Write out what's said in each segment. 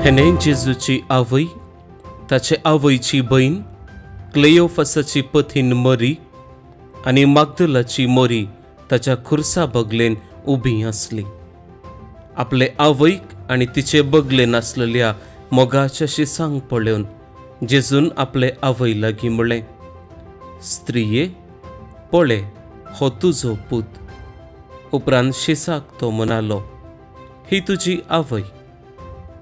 हेणे जेजूची आवय, ताचे आवयची भयण, क्लेयोफासाची पतीन मरी आनी मागदलाची मोरी ताच्या खुर्सा बगलेन उबी आसली. आपले आवयक आनी तिचे बगलेन आसलेल्या मोगाच्या शिसांक पळोवन जेजून आपले आवय लागीं म्हळें, स्त्रिये, पळय हो तुजो पूत. उपरांत शिसाक तो म्हणालो, ही तुजी आवय.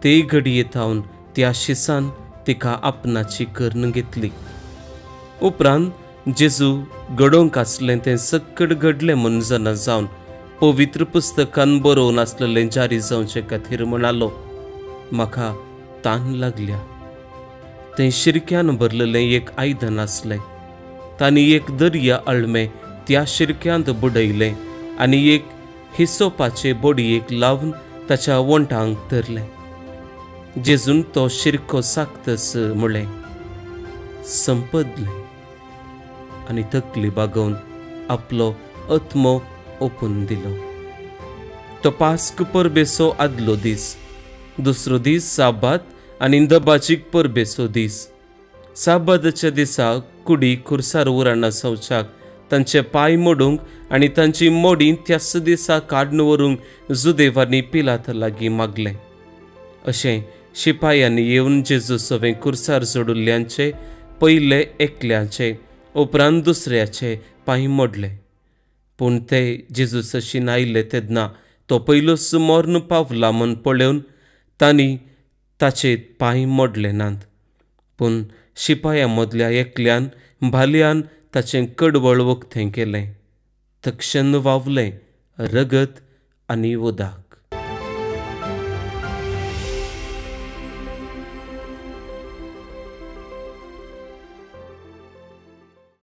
ते घडये थावन त्या शिसान तिका आपणाची करून घेतली. उपरांत जेजू घडोवंक आसलें तें सक्कड घडलें म्हूण जाणा जावन पवित्र पुस्तकान बरोवन आसलेलें जारी जावचे खातीर म्हणालो, म्हाका तान लागल्या. तें शिरक्यान भरलेलें एक आयदन आसलें. तांणी एक दर्या अळमें त्या शिरक्यांत बुडयलें आनी एक हिसोपाचे बोडयेक लावन ताच्या वोंठांक धरलें. जेजून तो शिरको साकतस म्हळें, संपदलें, आनी तकली बागोवन आपलो आत्मो ओपून दिलो. तो पास्क परबेचो आदलो दीस. दुसरो दीस साबात आनी दबाजीक परबेचो दीस. साबादाच्या दिसा कुडी खुर्सार उराणा संवचाक तांचे पांय मोडूंक आनी तांची मोडी त्याच दिसा काडून व्हरूंक जुदेवांनी पिलाता लागीं मागलें. अशें शिपायांनी येवन जेजू सवें खुर्सार जोडिल्ल्यांचे पयले एकल्याचे उपरांत दुसऱ्याचे पांय मोडले. पूण ते जेजू सशीन आयले तेन्ना तो पयलोच मर्ण पावला म्हूण पळोवन तांणी ताचे पांय मोडले नात. पूण शिपायां मदल्या एकल्यान भालयान ताचें कडवळ वखतें केलें. तक्षण वावलें रगत आनी उदक.